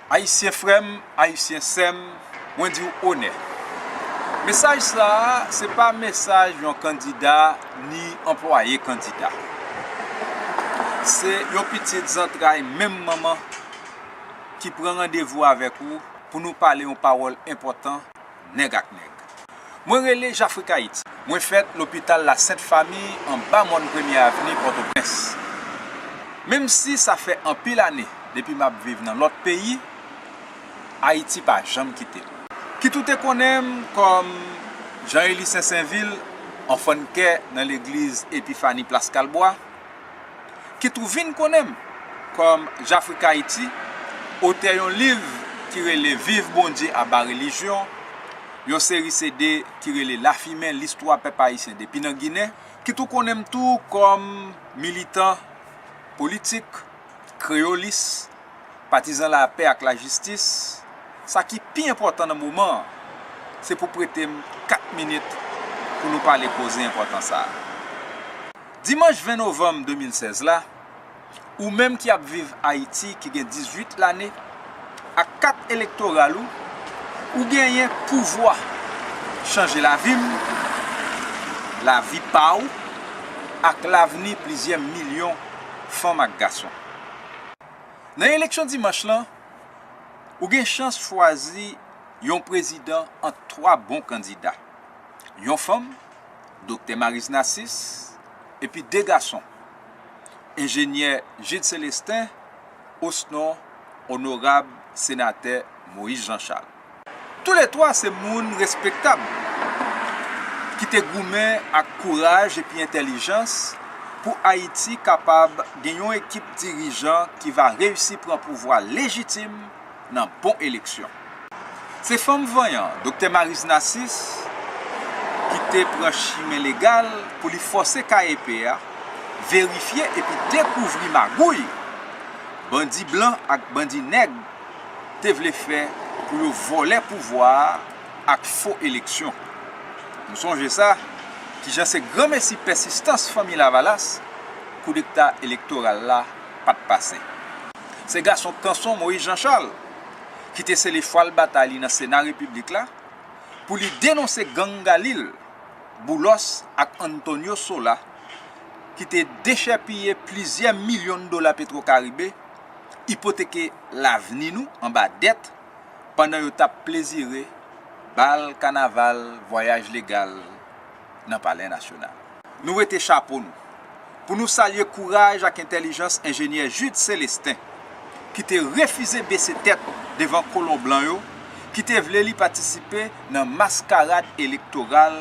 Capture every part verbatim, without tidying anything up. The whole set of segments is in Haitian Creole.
Ayisyen frè m, Ayisyen sè m, mwen di w onè. Mesaj sa a, se pa mesaj yon kandida ni anplwaye kandida. Se yon pitit zantray menm manman ki pran randevou avèk ou pou nou pale yon pawòl enpòtan, nèg ak nèg. Mwen rele Jafrik Ayiti. Mwen fèt lopital Lasent Fami anba mòn Premye Avni, Pòtoprens. Menm si sa fè anpil ane depi m ap viv nan lòt peyi, Ayiti pa janm kite m. Kit ou te konnen m kòm Jean Élie Sensenvil, anfann'kè nan legliz Epifani Plas Kalbwa, kit ou vin konnen m kòm Jafrik Ayiti, otè yon liv ki rele Viv Bondye aba relijyon, yon seri C D ki rele Lafimen, listwa pèp ayisyen depi nan Ginen, kit ou konnen m tou kòm militan politik, kreyolis, patizan lapè ak lajistis, sa ki pi enpòtan nan moman an, se pou prete m kat minit pou nou pale koze enpòtan sa a. Dimanch ven novanm de mil sèz la, ou menm ki ap viv Ayiti ki gen dizuit lane, ak kat elektoral ou, ou genyen pouvwa chanje lavi m, lavi pa w, ak lavni plizyè milyon fanm ak gason. Nan eleksyon dimanch lan, ou gen chans chwazi yon prezidan ant twa bon kandida. Yon fanm, Doktè Maryse Narcisse, epi de gason, enjenyè Jude Célestin, osnon Onorab Senatè Moïse Jean Charles. Toulètwa se moun respektab ki te goumen ak kouraj epi entèlijans pou Ayiti kapab gen yon ekip dirijan ki va reyisi pran pouvwa lejitim nan bon eleksyon. Se fanm vanyan, Doktè Maryse Narcisse, ki te pran chimen legal pou li fòse K E P a verifye epi dekouvri magouy bandi blan ak bandi nèg te vle fè pou yo vòlè pouvwa a ak fo eleksyon. Nou sonje sa, kijan se granmesi pèsistans Fanmi Lavalas, koudeta elektoral la pa t pase. Se gason kanson Moïse Jean Charles ki te sele chwal batay li nan Sena Repiblik la pou li denonse gang Galil, Boulos ak Antonio Sola ki te dechèpiye plizyè milyon dola Petwokaribe, ipoteke lavni nou anba dèt pandan yo t ap plezire bal kanaval vwayaj legal nan Palè Nasyonal. Nou wete chapo nou pou nou salye kouraj ak entèlijans enjenyè Jude Célestin, ki te refize bese tèt devan kolon blan yo, ki te vle li patisipe nan maskarad elektoral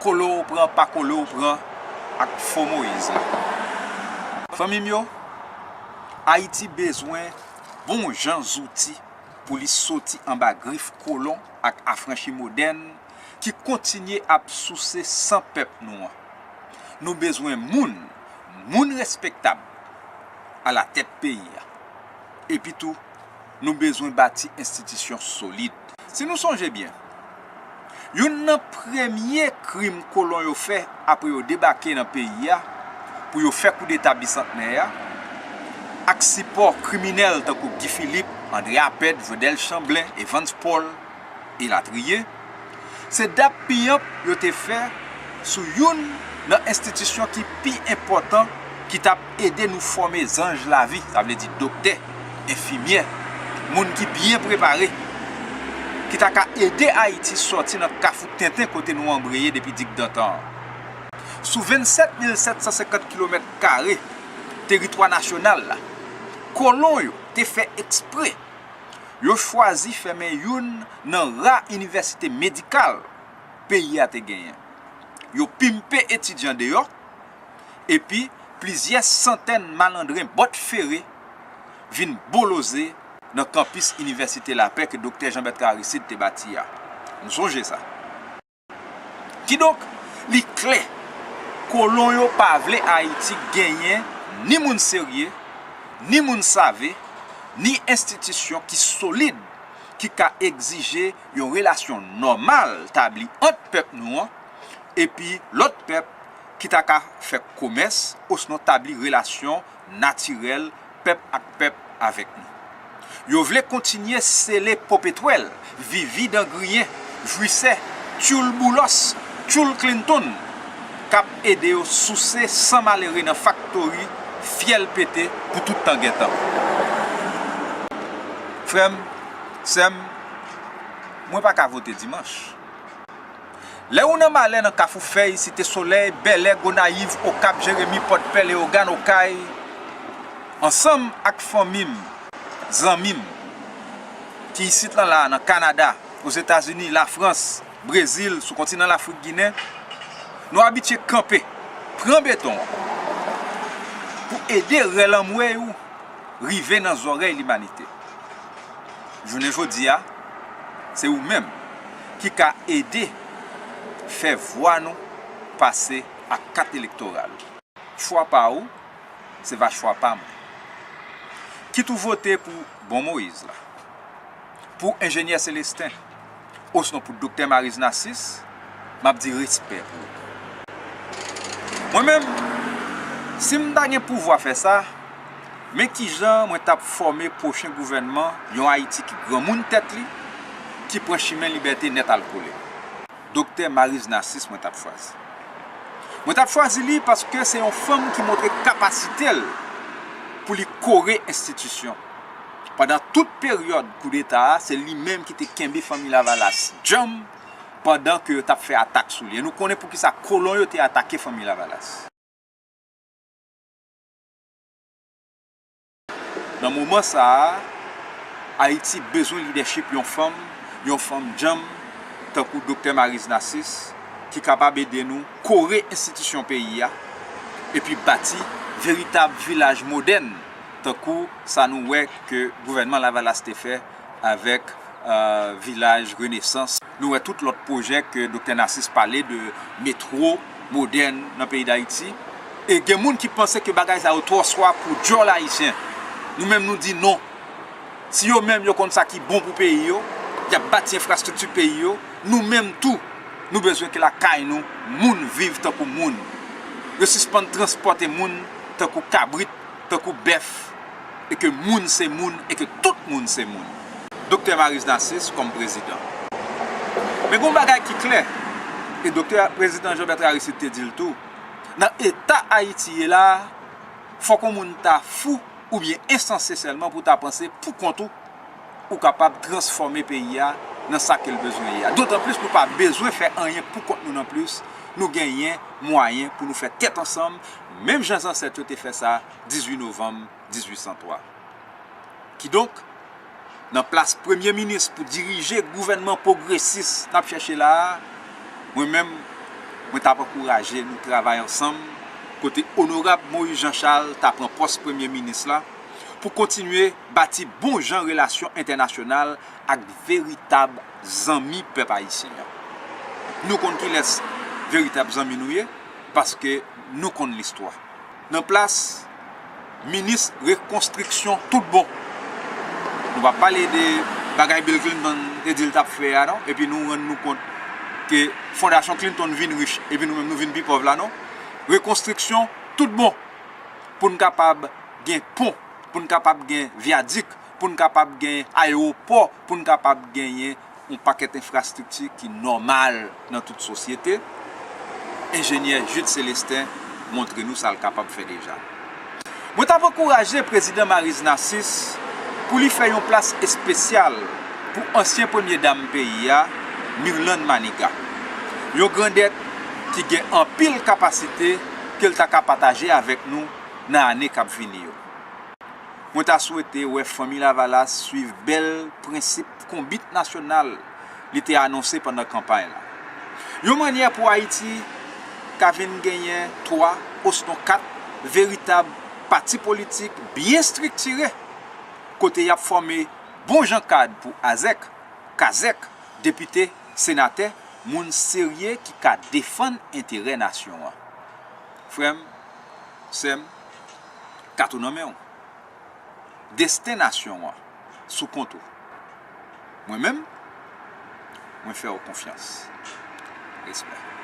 kole w pran, pa kole w pran ak fo Moyiz la. Fanmi m yo, Ayiti bezwen bon jan zouti pou li soti anba grif kolon ak afranchi modèn ki kontinye ap souse san pèp nou an. Nou bezwen moun, moun respektab alatèt peyi a. Epi tou, nou bezwen bati enstitisyon solid. Si nou sonje byen, youn nan premye krim kolon yo fè apre yo debake nan peyi a pou yo fè koudeta bisantnè a, ak sipò kriminèl tankou Guy Philippe, André Apèd, Jodel Chamblin, Evans Paul, elatriye, se dap piyanp yo te fè sou youn nan enstitisyon ki pi enpòtan ki t ap ede nou fòme zanj lavi, sa vle di doktè, enfimyè, moun ki byen prepare, ki ta ka ede Ayiti sòti nan kafou tenten kote nou anbreye depi digdantan an. Sou vennsèt mil sèt san senkant kilomèt kare teritwa nasyonal la, kolon yo te fè ekspre yo chwazi fèmen youn nan ra inivèsite medikal peyi a te genyen. Yo pimpe etidyan deyò, epi plizyè santèn malandren bòt fere vin boloze nan kanpis Inivèsite Lapè ke Doktè Jean Bertrand Aristide te bati a. Nou sonje sa. Kidonk, li klè, kolon yo pa vle Ayiti genyen ni moun serye, ni moun save, ni enstitisyon ki solid, ki ka egzije yon relasyon nòmal tabli ant pèp nou an epi lòt pèp ki ta ka fè komès osnon tabli relasyon natirèl pèp ak pèp avèk nou. Yo vle kontinye sele popetwèl, vivi dan griyen, jwisè, tchoul Boulos, tchoul Clinton, k ap ede yo souse san malere nan faktori, fyèl pete pou tout tan gen tan. Frè m, sè m, mwen pa ka vote dimanch. Lè ou nan malè nan Kafou Fèy, Site Solèy, Bèlè, Gonayiv, Okap, Jeremi, Pòdpè, Leyogàn, Okay, ansanm ak fanmi m, zanmi m, ki isit lan la, nan Kanada, Ozetazini, Lafrans, Brezil, sou kontinan Lafrik Ginen, nou abitye kanpe, pran beton an, pou ede rèl anmwey ou rive nan zòrèy limanite. Jounen jodi a, se ou menm ki ka ede fè vwa nou pase ak kat elektoral. Chwa pa ou, se va chwa pa mwen. Kit ou vote pou bon Moyiz la, pou enjenyè Selesten, osnon pou doktè Mariz Nasis, m ap di respè pou ou. Mwen menm, si m ta gen pouvwa fè sa, men kijan mwen t ap fòme pwochen gouvènman yon Ayiti ki granmoun tèt li, ki pran chimen libète nèt al kole. Doktè Mariz Nasis mwen t ap chwazi. Mwen t ap chwazi li paske se yon fanm ki montre kapasite l pou li kore enstitisyon. Pandan tout peryòd koudeta a, se li menm ki te kenbe Fanmi Lavalas djanm pandan ke yo t ap fè atak sou li. E nou konnen poukisa kolon yo te atake Fanmi Lavalas. Nan moman sa a, Ayiti bezwen lidèchip yon fanm, yon fanm djanm, tankou Doktè Mariz Nasis, ki kapab ede nou kore enstitisyon peyi a, epi bati veritab vilaj modèn, tankou sa nou wè ke gouvènman Lavalas te fè avèk, euh, vilaj Renesans. Nou wè tout lòt pwojè ke Doktè Nasis pale de metwo modèn nan peyi Dayiti. E gen moun ki panse ke bagay sa yo twò swa pou djòl ayisyen. Nou menm nou di non. Si yo menm yo konn sa ki bon pou peyi yo, y ap bati enfrastrikti peyi yo, nou menm tou, nou bezwen ke lakay nou, moun viv tankou moun. Yo sispann transpòte moun tankou kabrit, tankou bèf, e ke moun se moun, e ke tout moun se moun. Doktè Mariz Nasis kòm prezidan. Men gon bagay ki klè, e doktè prezidan Jean Bertrand Aristide te di l tou, nan eta Ayiti ye la, fòk yon moun ta fou oubyen ensanse sèlman pou ta panse pou kont ou, ou kapab transfòme peyi a nan sa ke l bezwen ye a. Dotan plis nou pa bezwen fè anyen pou kont nou non plis, nou genyen mwayen pou nou fè tèt ansanm, menm jan zansèt yo te fè sa dizuit novanm dizuit san twa. Kidonk, nan plas premye minis pou dirije gouvènman pwogresis n ap chèche la a, mwen menm, mwen t ap ankouraje nou travay ansanm, kote onorab Moïse Jean Charles ta pran pòs premye minis la, pou kontinye bati bon jan relasyon entènasyonal ak veritab zanmi pèp ayisyen an. Nou konn kilès veritab zanmi nou ye, paske nou konn listwa. Nan plas minis rekonstriksyon tout bon. Nou pa pale de bagay Bill Clinton te di l t ap fè a non, epi nou rann nou kont ke Fondasyon Clinton vin rich, epi nou menm nou vin pi pòv la non. Rekonstriksyon tout bon pou n kapab gen pon, pou n kapab gen vyadik, pou n kapab gen ayewopò, pou n kapab genyen yon pakèt enfrastrikti ki nòmal nan tout sosyete, enjenyè Jude Célestin montre nou sa l kapab fè deja. Mwen t ap ankouraje Prezidan Maryse Narcisse pou li fè yon plas espesyal pou ansyen premye dam peyi a, Mirlande Manigat, yon grandèt ki gen anpil kapasite ke l ta ka pataje avèk nou nan ane k ap vini yo. Mwen ta swete wè Fanmi Lavalas swiv bèl prensip konbit nasyonal li te anonse pandan kanpay la. Yon mannyè pou Ayiti ka vin genyen twa osnon kat veritab pati politik byen estriktire, kote y ap fòme bon jan kad pou azèk, kazèk, depite, senatè, moun serye ki ka defann enterè nasyon an. Frè m, sè m, kat ou nan men w. Desten nasyon an sou kont ou. Mwen menm, mwen fè w konfyans. Respè.